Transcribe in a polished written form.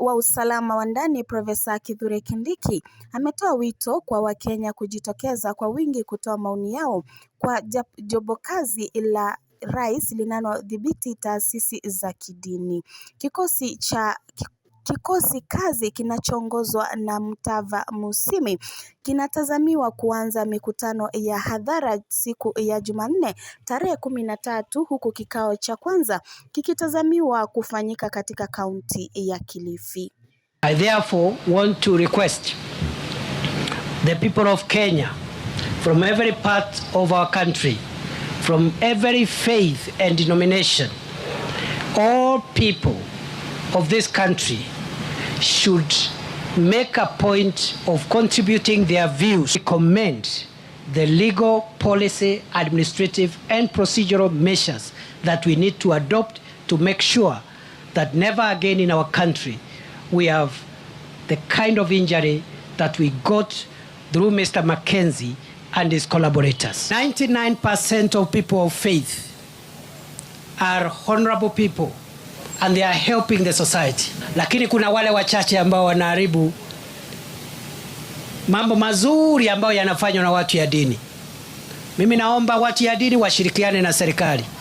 Wa usalama wa ndani, Profesa Kithure Kindiki, ametoa wito kwa Wakenya kujitokeza kwa wingi kutoa maoni yao kwa jopo kazi la rais linalodhibiti taasisi za kidini. Kikosi kazi kinachoongozwa na Mutava Musyimi kinatazamiwa kuanza mikutano ya hadhara siku ya Jumanne tarehe 13, huku kikao cha kwanza kikitazamiwa kufanyika katika kaunti ya Kilifi. I therefore want to request the people of Kenya from every part of our country, from every faith and denomination, all people of this country should make a point of contributing their views. Recommend the legal, policy, administrative, and procedural measures that we need to adopt to make sure that never again in our country we have the kind of injury that we got through Mr. Mackenzie and his collaborators. 99% of people of faith are honorable people and they are helping the society. Lakini kuna wale wachache ambao wanaharibu mambo mazuri ambayo yanafanywa na watu ya dini. Mimi naomba watu ya dini washirikiane na serikali.